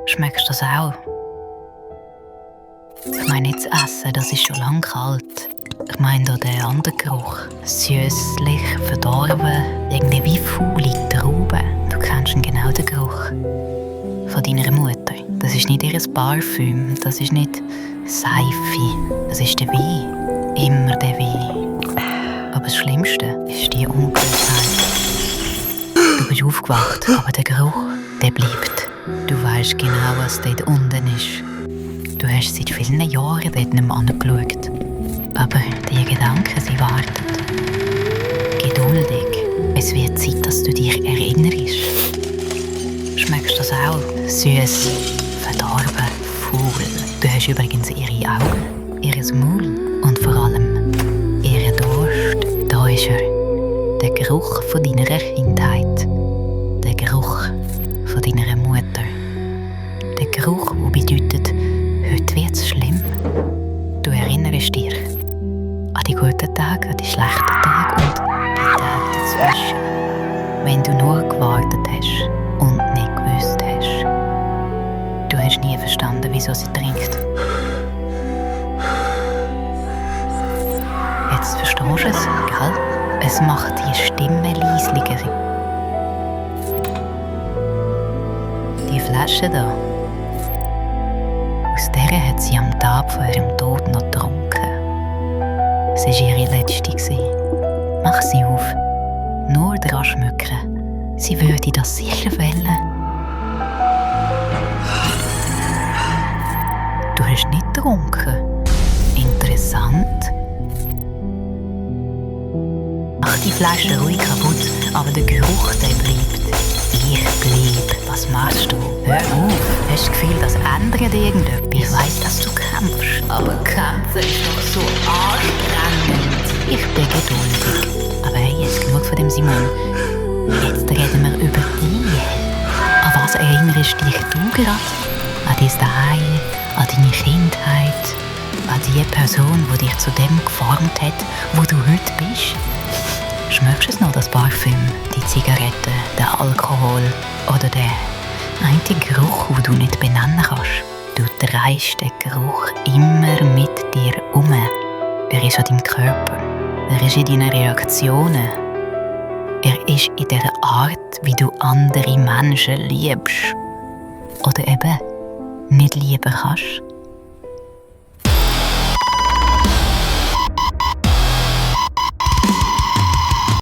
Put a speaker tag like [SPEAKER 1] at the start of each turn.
[SPEAKER 1] Schmeckst du das auch? Ich meine nicht das Essen, das ist schon lang kalt. Ich meine da den anderen Geruch. Süßlich, verdorben, irgendwie wie faule Trauben. Du kennst genau den Geruch von deiner Mutter. Das ist nicht ihr Parfüm, das ist nicht Seife, das ist der Wein. Immer der Wein. Aber das Schlimmste ist die Ungewissheit. Du bist aufgewacht, aber der Geruch, der bleibt. Du weißt genau, was dort unten ist. Du hast seit vielen Jahren dort nicht mehr angeschaut. Aber die Gedanken, sie warten. Geduldig. Es wird Zeit, dass du dich erinnerst. Schmeckst du das auch? Süß, verdorben, faul. Du hast übrigens ihre Augen, ihr Maul und vor allem ihren Durst. Da ist er. Der Geruch von deiner Kindheit. Der Geruch von deiner Mutter. Der Geruch, der bedeutet, heute wird's schlimm. Du erinnerst dich an die guten Tage, an die schlechten Tage und die Tage dazwischen. Wenn du nur gewartet hast und nicht gewusst hast. Du hast nie verstanden, wieso sie trinkt. Jetzt verstehst du es, gell? Es macht die Stimme leislicher. Die Flasche da, aus der hat sie am Tag vor ihrem Tod noch getrunken. Es war ihre letzte. Mach sie auf, nur dran schmücken. Sie würde das sicher wollen. Du hast nicht getrunken. Interessant. Mach die Flasche ruhig kaputt, aber der Geruch, der bleibt. Ich bleib. Was machst du? Hör auf. Hast du das Gefühl, das ändert irgendetwas? Ich weiss, dass du kämpfst. Aber kämpfen ist doch so anstrengend. Ich bin geduldig. Aber hey, jetzt genug von dem Simon. Jetzt reden wir über dich. An was erinnerst dich du gerade? An dein Daheim, an deine Kindheit, an die Person, die dich zu dem geformt hat, wo du heute bist? Schmeckst du es noch, das Parfüm, die Zigarette, der Alkohol oder der eine Geruch, den du nicht benennen kannst? Du trägst den Geruch immer mit dir um. Er ist an deinem Körper, er ist in deinen Reaktionen, er ist in der Art, wie du andere Menschen liebst oder eben nicht lieben kannst.